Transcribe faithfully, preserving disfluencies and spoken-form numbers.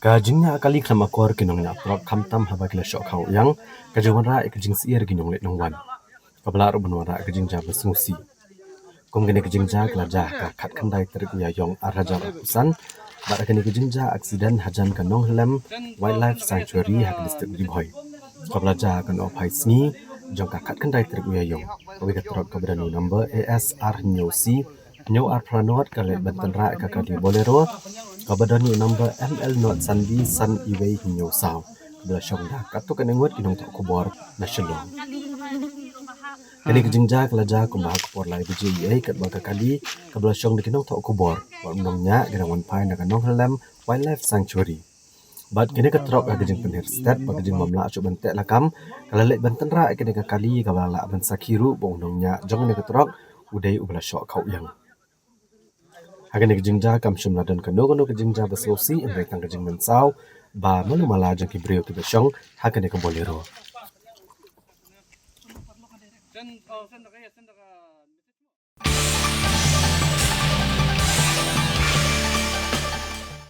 Ka jingñiah kali khlem akor ki nongñiah trok khamtam haba ki la shoh khaw ïang ka jingwanrah ïa ka jingsyier ki nongleit nongwan, kaba lah ruh ban wanrah ka jingjia ba sngewsih. Kum kane ka jingjia ka la jia ha ka khatkhyndai tarik u Ïaïong ar hajar arphew san bad ha kane ka jingjia aksiden hajan ka Nonghyllem Wildlife Sanctuary ha ka district Ri Bhoi, kaba la jia ha ka nohphai sngi jong ka khatkhyndai tarik u Ïaïong, kawei ka trok kaba don ïa u number A S ar hynñiew C hynñiew ar phra nod ka la leit ban tynrah ïa ka kali Bolero kaba don ïa u number M L nod san B san iwei hynñiew saw, kaba la shong da katto katne ngut ki nongthoh khubor na Shillong. Kane ka jingjia ka la jia kumba ha ka por lai baje eiei katba ka kali kaba la shong da ki nongthoh khubor bad u nongñiah ka dang wan phai na ka Nonghyllem Wildlife Sanctuary. Bad kane ka trok ha ka jingpynher stet bad ka jingbym lah shuh ban teh lakam ka la leit ban tynrah ïa kane ka kali kaba la lah ban sakhi ruh ba u nongñiah jong kane ka trok u dei uba la shoh khaw ïang. Ha kane ka jingjia kam shym la don kano kano ka jingjia ba sngewsih, hynrei tang ka jingmynsaw ba malu mala jong ki briew kiba shong ha kane ka Bolero.